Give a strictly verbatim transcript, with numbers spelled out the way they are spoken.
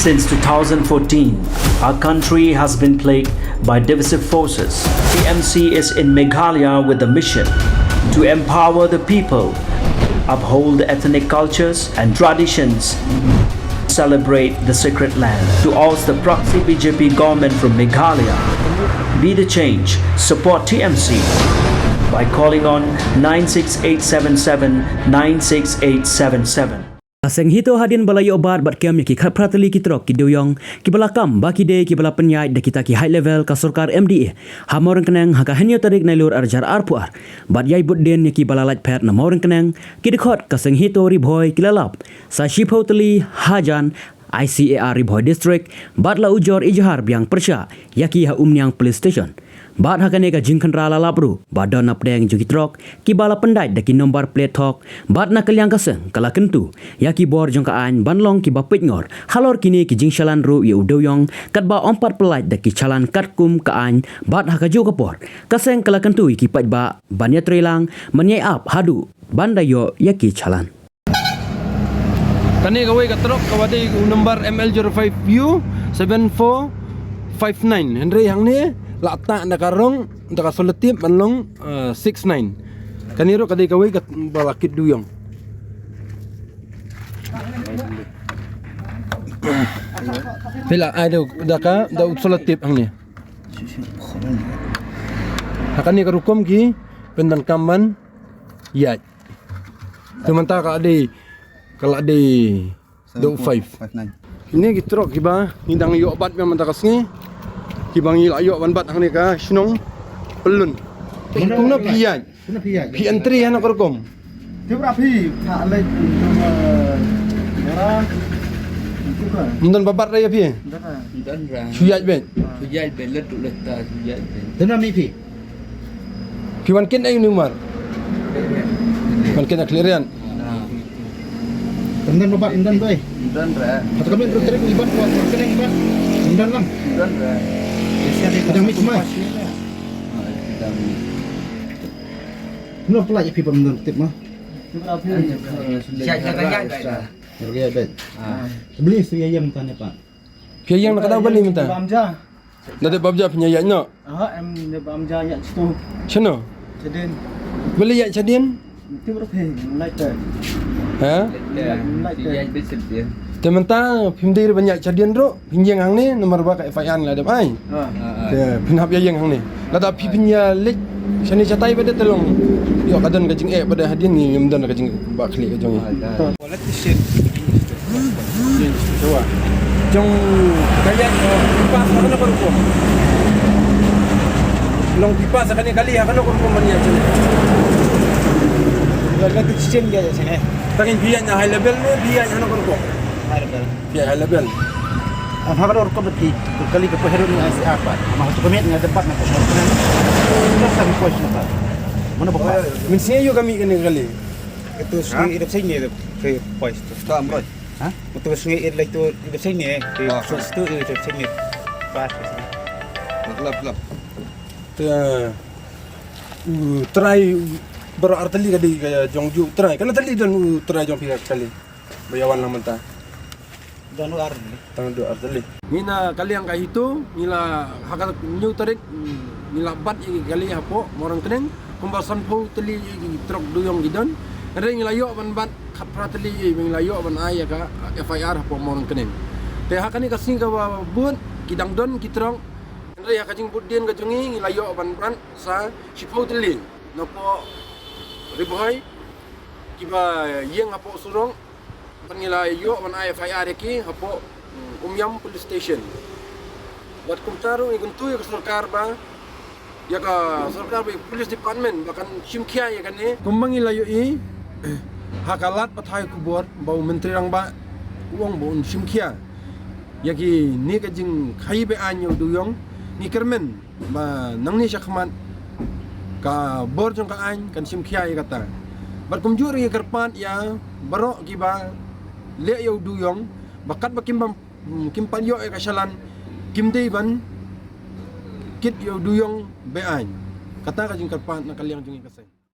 Since two thousand fourteen, our country has been plagued by divisive forces. T M C is in Meghalaya with the mission to empower the people, uphold ethnic cultures and traditions, celebrate the sacred land. To oust the proxy B J P government from Meghalaya, be the change, support T M C by calling on nine six eight seven seven nine six eight seven seven. Ka seng HITO hadien ba la ïoh bat bad kem ïa ki khatphra tylli ki trok ki dewiong kiba la kam ba ki dei kiba la pynïaid da kita ki high level ka sorkar M D A ha Mawryngkneng ha ka hynñiew tarik Nailur arhajar arphew ar, bad ïai bud dien ïa kiba la lait phet na Mawryngkneng. Ki dkhot ka seng HITO Ri Bhoi ki la lap sa shiphew tylli hajan I C A R Ri Bhoi District bad la ujor ijhar biang pyrshah ïa ki ha Umniang Police Station. Bad ha kane ka jingkhynra la lap ruh ba don na pdeng jong ki trok kiba la pyndait da ki nombar plate thok, bad na ka liang ka seng ka la kyntu ïa ki bor jong ka aiñ ban long kiba peit ngor halor kine ki jingchalan ruh ïa u dewiong katba ym pat pyllait da ki chalan katkum ka aiñ. Bad ha kajuh ka por ka seng ka la kyntu ïa ki paidbah ban ïatreilang ban ïai ap haduh ban da ïoh ïa ki chalan. Kane kawei ka trok kaba dei u nombar M L zero five U seven four five nine. Hynrei hangne la tah na ka rong da ka solotip ban long, eh, six nine. Kane ruh ka dei kawei kaba la kit dewiong. Phi la ai da ka, da u solotip hangne. Ha kane ka rukom ki pyndonkam ban ïaid. Te mynta ka dei, ka la dei da u five. Kine ki trok kiba ngi dang ïoh bat biang mynta ka sngi, kiba ngi la ïoh ban bat hangne ka shnong Pyllun. Kumno phi ïaid? Kumno phi ïaid? Phi entry hano ka rukom? Te bra phi pha leit, eh, ora. Ym don ba bat re ïa phi? Ym don re. Shu ïaid beit. Shu ïaid beit, leit tu leit ta, shu ïaid beit. Te na mi phi? Phi wan kin ai numar. Wan kin a clearance. Ym don ba bat, ym don ba ai. Ym don re. Kata kami terus terus iban, kuat kuat kena iban. Ym don lang. Ym don re. Ym don. Kumno phi la ïa phi ba ym don tip ma? Ïa, ïa, ïa, ïa. Ïa, ïa, ïa. Beli su ïa ïeng tane pa. Phi ïeng na ka daw beli mynta. Bam ja. Na dep bam ja phi ïeng noh. Aha, em ne bam ja ïa chitu. Chano? Chadien. Beli ïa chadien? Tip ruh phi, lait te. Ha? Lait te. Te mynta phim dei ban ïa chadien ruh. Phin ïeng hangne namar ba ka F I R la dep ai. Ah. Te phin hap ïa ïeng hangne. Lada phi phin ïa leit shane shatai ba dei te long. Ïoh ka don ka jingeh ba dei hadien ngi ym don ka jingbakhlieh ka jong ngi. Politician. Jong ka ïa, eh, phi pass ha kano ka rukom. Long phi pass ha kane kali ha kano ka rukom ban ïa jong. Ka system ïa jong ne. Tangin phi ïa high level ne phi ïa kano ka rukom. High level. Phi high level. Am ha ka dor ko beti, ko kali ko pahero ni I C R pa. Ma ha tu kami nga debat na ko. Ko sa ko sna pa. Mana ba pa. Min sia yu kami kani kali. Itu sini idap sini ke pois tu. Tam roi. Ha? Itu sini idap itu idap sini ke. Ah. Sus tu idap sini. Pas. Lap lap. Te u trai baroh artylli ka dei ka jong ju trai. Kane tylli don u trai jong phi ka kali. Ba ïa wan lang mynta. Don u ar ni. Tang du ar tylli. Ngi na ka liang ka HITO, ngi la ha ka hynñiew tarik, mm, ngi la bat ïa ki kali hapoh Mawryngkneng, kumba sanphew tylli ïa ki trok dewiong ki don. Hynrei ngi la ïoh ban bat khatphra tylli ïa, ngi la ïoh ban ai ïa ka F I R hapoh Mawryngkneng. Te ha kane ka sngi kaba bud, ki dang don ki trok. Hynrei ha ka jingbud dien ka jong ngi, ngi la ïoh ban bat sa shiphew tylli napoh Ri Bhoi, kiba ïeng hapoh surok. Bad ngi la ïoh ban ai F I R ïa ki hapoh, mm, Umiam Police Station. Bad kumta ruh ngi kyntu ïa ka sorkar ba, ïa ka sorkar ba, ïa ka Police Department ba kan shim khia ïa kane. Kumba ngi la ïohi ha ka lad pathai khubor ba u Myntri Rangbah u ong ba un shim khia ïa kine ka jingkhaii be-aiñ ïa u dewiong, ngi kyrmen ba nangne shakhmat ka bor jong ka aiñ kan shim khia ïa kata. Bad kumjuh ruh ngi kyrpad ïa baroh kiba leh ïa u dewiong ba katba kim bam, kim pat ïoh ïa ka shalan, kim dei ban kit ïa u dewiong be-aiñ. Kata ka jingkyrpad na ka liang jong ngi ka seng.